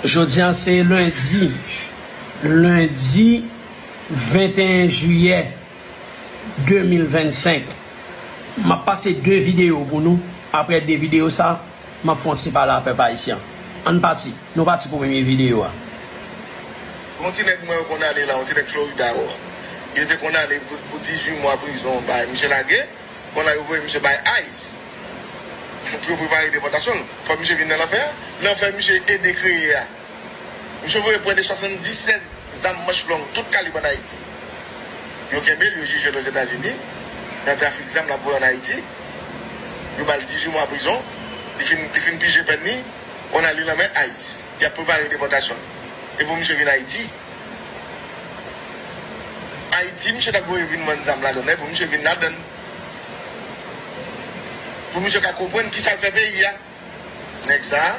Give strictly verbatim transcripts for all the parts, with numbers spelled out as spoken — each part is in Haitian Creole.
Jodi a se lendi, lendi venteyen jiyè de mil vennsenk. M ap pase de videyo pou nou. Apre de videyo sa, m ap fè yon ti pale a pèp ayisyen. Ann pati. Nou pati pou premye videyo a. Yon ti nèg mwen yo konn ale la, yon ti nèg Florida yo. Yo te konn ale pou, pou dizuit mwa prizon, bay misye lage. Konn la yo voye misye bay ICE. Pou yo prepare depòtasyon l. Fòk misye vin nan lanfè a. Lanfè misye ede kreye a. Misye voye prè de swasanndisèt zam manch long, tout kalib ann Ayiti. Yo kenbe l, yo jije l Ozetazini, nan trafik zam l ap voye ann Ayiti. Yo ba l dizuit mwa prizon, li fin, li fin pije pèn li, konn la li nan men ICE. Y ap prepare depòtasyon l. E pou misye vin Ayiti. Ayiti, misye t ap voye vin vann zam ladan l, e pou misye vin ladan l. Pou misye ka konprann kisa l fè peyi a. Nèg sa a,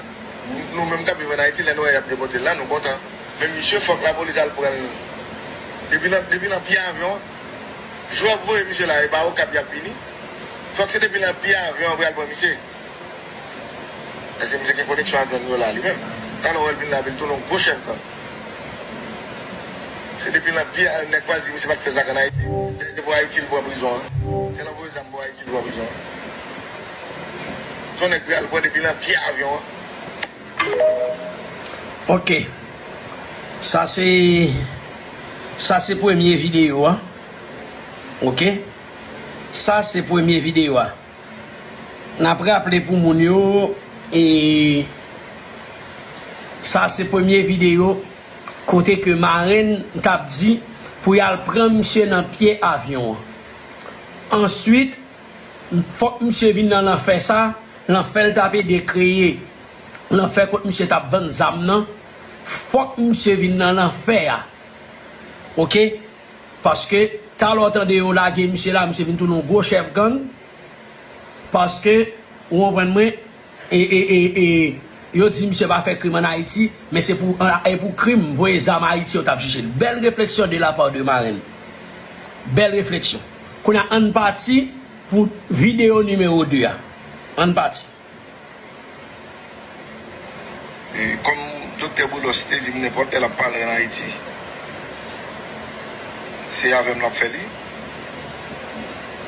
nou menm k ap viv ann Ayiti, lè nou wè y ap depòte l la, nou kontan. Men misye, fòk lapolis al pran l. Depi nan, depi nan pye avyon an, jou y ap voye misye la, e pa Okap y ap vini. Fòk se depi nan pye avyon an pou y al pran misye. Èske misye gen koneksyon ak gang yo la, li menm? Talè w wè l vin la, vin tounen yon gwo chèf gang. Se depi nan pye, nèg pral di misye pa t fè zak ann Ayiti. Lè se pou Ayiti l pran prizon an. Se nan voye zam pou Ayiti l pran prizon an. Se yon nèg pou y al pran depi nan pye avyon an. Ok. Sa se, sa se premye videyo a. Ok. Sa se premye videyo a. N ap raple pou moun yo, e sa se premye videyo kote ke marenn t ap di pou y al pran misye nan pye avyon an. Answit, fòk misye vin nan lanfè sa, lanfè l t ap ede kreye, lanfè kot misye t ap vann zam nan, fòk misye vin nan lanfè a. Ok? Paske, talè w tande yo lage misye la, misye vin tounen yon gwo chèf gang. Paske, ou konprann mwen, e, e, e, e, yo di misye pa fè krim ann Ayiti, men se pou, e pou krim, voye zam Ayiti, yo t ap jije l. Bèl refleksyon de la part de marenn. Bèl refleksyon. Kounye a, ann pati pou videyo nimewo de a. Ann pati. E kòm Doktè Boulos te di m, nenpòt lè l ap pale ann Ayiti, se avè m l ap fè li.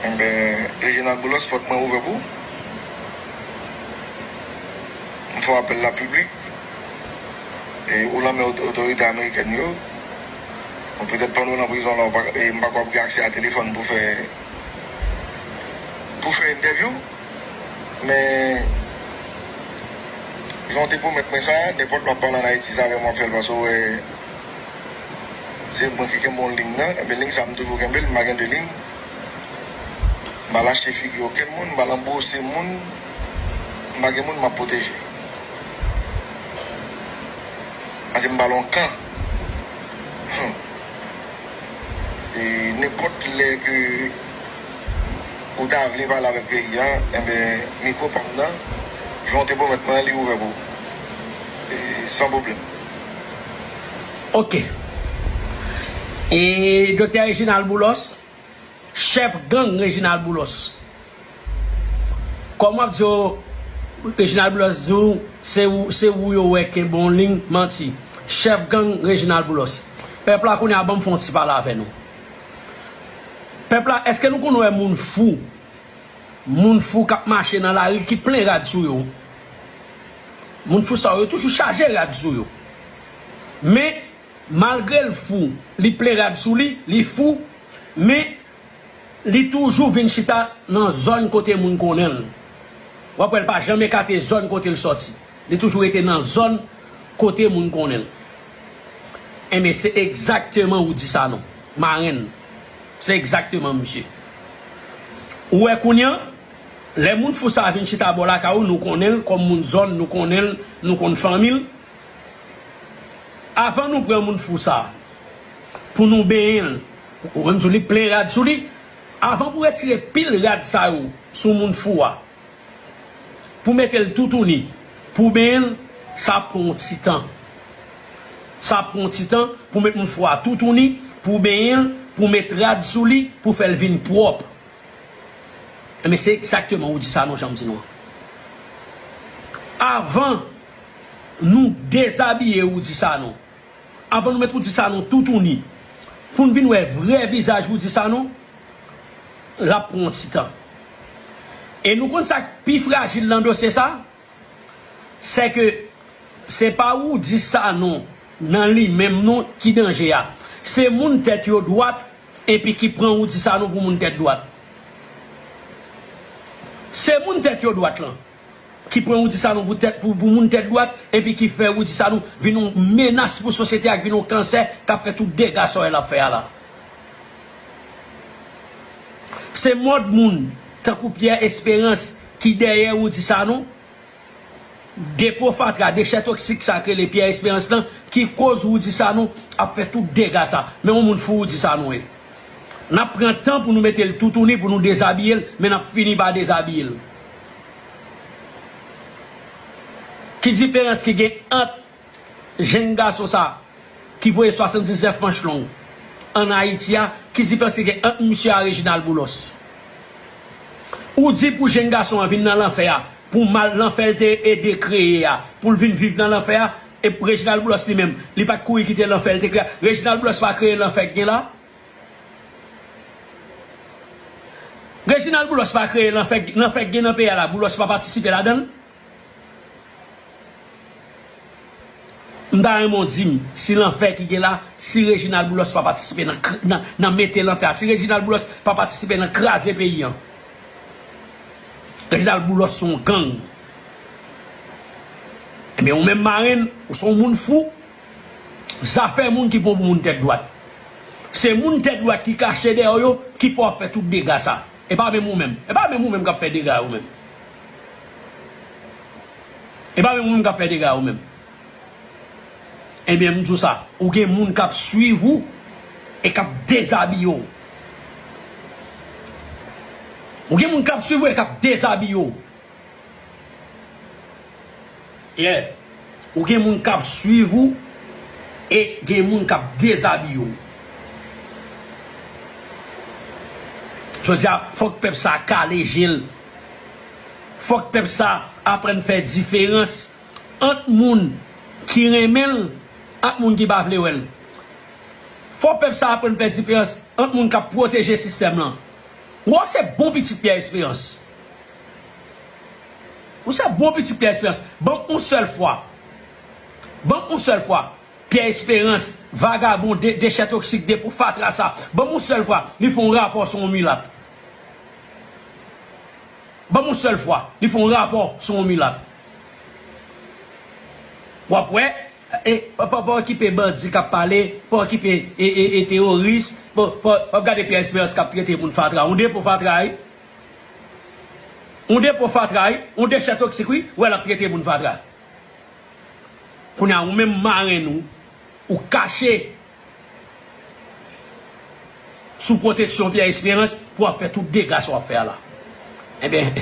Enben, Reginald Boulos, pòt mwen ouvè pou ou. M fè w apèl la piblik. E ou nan men oto-, otorite amerikèn yo. Bon, petèt pandan w nan prizon la, ou pa, e m pa kwè w ap gen aksè a telefòn pou fè, pou fè entèvyou. Men, jan w te pwomèt mwen sa, nenpòt lè w ap pale ann Ayiti, se avè m w ap fè l, paske w wè, se mwen ki kenbe yon liy nan. Enben, liy sa, m toujou kenbe l, m pa gen de liy. M pa al achte figi okenn moun, m pa al anbouse moun, m pa gen moun m ap pwoteje. Paske m pa al yon kan. Hmm. E nenpòt lè ke ou ta vle pale avèk peyi a, enben, mikwo pa m nan, jan w te pwomèt mwen an, li ouvè pou ou. E san pwoblèm. Ok. E Doktè Reginald Boulos, chèf gang Reginald Boulos. Kòman w ap di yo, Reginald Boulos di w, se ou, se ou yo wè kenbe yon liy, manti. Chèf gang Reginald Boulos. Pèp la kounye a, ban m fè yon ti pale avè nou. Pèp la, èske nou konn wè moun fou? Moun fou k ap mache nan lari ki plen rad sou yo. Moun fou sa yo, yo toujou chaje rad sou yo. Men, malgre l fou, li plen rad sou li, li fou, men li toujou vin chita nan zòn kote moun konnen l. W ap wè l pa janm ekate zòn kote l sòti. Li toujou rete nan zòn kote moun konnen l. Enben, se egzakteman ou di sa non. Marenn. Se egzakteman misye. Ou wè kounye a, lè moun fou sa a vin chita bò lakay ou, nou konnen l kòm moun zòn, nou konnen l, nou konn fanmi l. Avan nou pran moun fou sa a, pou nou benyen l, ou menm tou li plen rad sou li, avan pou retire pil rad sa yo sou moun fou a, pou mete l toutouni, pou benyen l, sa ap pran yon ti tan. Sa ap pran yon ti tan pou met moun fou a toutouni, pou benyen l, pou met rad sou li, pou fè l vin pwòp. Enben, se egzakteman ou di sa non, jan m di nou an. Avan, Nou dezabiye Rudy Sanon. Avan nou met Rudy Sanon toutouni, pou n vin wè vrè vizaj Rudy Sanon, l ap pran yon ti tan. E nou konn sa k pi frajil nan dosye sa? Se ke se pa Rudy Sanon nan li menm non ki danje a. Se moun tèt yo dwat epi ki pran Rudy Sanon pou moun tèt dwat. Se moun tèt yo dwat lan ki pran Rudy Sanon pou tèt, pou, pou moun tèt dwat, epi ki fè Rudy Sanon vin yon menas pou sosyete a, vin yon kansè k ap fè tout dega sa w wè l ap fè a la. Se mòd moun tankou Pierre Espérance ki dèyè Rudy Sanon, depo fatra, dechè toksik sa k rele Pierre Espérance lan, ki koz Rudy Sanon ap fè tout dega sa. Men yon moun fou Rudy Sanon ye. N ap pran tan pou nou mete l toutouni, pou nou dezabiye l, men n ap fini pa dezabiye l. Ki diferans ki gen ant jenn gason sa ki voye swasanndiznèf manch long ann Ayiti a, ki diferans ki gen ant misye a Reginald Boulos? Ou di pou jenn gason an vin nan lanfè a, pou mal lanfè l te ede kreye a, pou l vin viv nan lanfè a, e Reginald Boulos li menm, li pa t kouri kite lanfè l te kreye a. Reginald Boulos pa kreye lanfè k gen la. Reginald Boulos pa kreye lanfè, lanfè k gen nan peyi a la, Boulos pa patisipe ladan l. M ta renmen w di m si lanfè ki gen la, si Reginald Boulos pa patisipe nan kr-, nan, nan mete lanfè a, si Reginald Boulos pa patisipe nan kraze peyi an. Reginald Boulos se yon gang. Ebyen, ou menm marenn, ou se yon moun fou. Zafè moun ki pran pou moun tèt dwat. Se moun tèt dwat ki kache dèyè w yo ki fè w ap fè tout dega sa. E pa menm ou menm. E pa menm ou menm k ap fè dega yo menm. E pa menm ou menm k ap fè dega yo menm. Ebyen, m di w sa, ou gen moun k ap swiv ou e k ap dezabiye w. Ou gen moun k ap swiv ou e k ap dezabiye w. Yeah. Ou gen moun k ap swiv ou e gen moun k ap dezabiye w. Jodi a, fòk pèp sa kale je l. Fòk pèp sa aprann fè diferans ant moun ki renmen l ak moun ki pa vle wè l. Fò pèp sa aprann fè diferans ant moun k ap pwoteje sistèm lan. Ou se bon pitit Pierre Espérance. Ou se bon pitit Pierre Espérance. Ban m yon sèl fwa. Ban m yon sèl fwa. Pierre Espérance, vagabon, de, dechè toksik, depo fatra sa. Ban m yon sèl fwa. Li fè yon rapò sou yon milat. Ban m yon sèl fwa. Li fè yon rapò sou yon milat. W ap wè, e, pa, pa, pa okipe bandi k ap pale, pa okipe, e, e, e, teworis, pa, pa, pa gade Pierre Espérance k ap trete moun fatra. Yon depo fatra, wi. Yon depo fatra, wi. Yon dechè toksik, wi. Wè l ap trete moun fatra. Kounye a, ou menm marenn ou, ou kache sou pwoteksyon Pierre Espérance pou w ap fè tout dega sa w ap fè a la. Ebyen,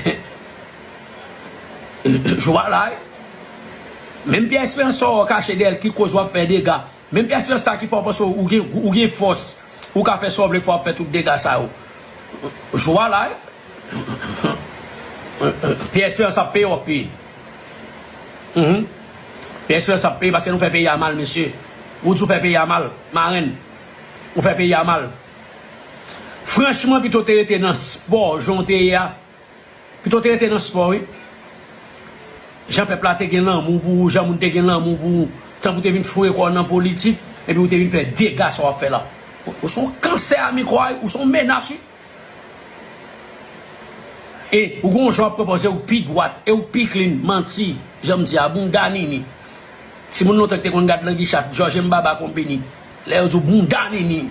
jwa la, wi. Menm Pierre Espérance sa w kache dèyè l ki koz w ap fè dega. Menm Pierre Espérance sa ki fè w panse w gen, ou gen fòs, ou ka fè sa w vle, fò w ap fè tout dega sa yo. Jwa la, wi. Pierre Espérance ap peye, w ap peye. Mhm. Pierre Espérance ap peye paske nou fè peyi a mal, mesye. Ou di w fè peyi a mal, marenn. Ou fè peyi a mal. Franchman, pito w te rete nan spò, jan w te ye a. Pito w te rete nan spò, wi. Jan pèp la te gen lanmou pou ou, jan moun te gen lanmou pou ou, tanpri w te vin foure kò w nan politik, epi w te vin fè dega sa w ap fè la. Ou, ou se yon kansè a mikwo a, wi, ou se yon menas, wi. E ou gon jan w ap konpoze, ou pi dwat, e ou pi clean, manti, jan m di a, bounda nini. Timoun lontan ki te konn gad Langi Chat, Jòj M Baba konpini, lè yo di w bounda nini,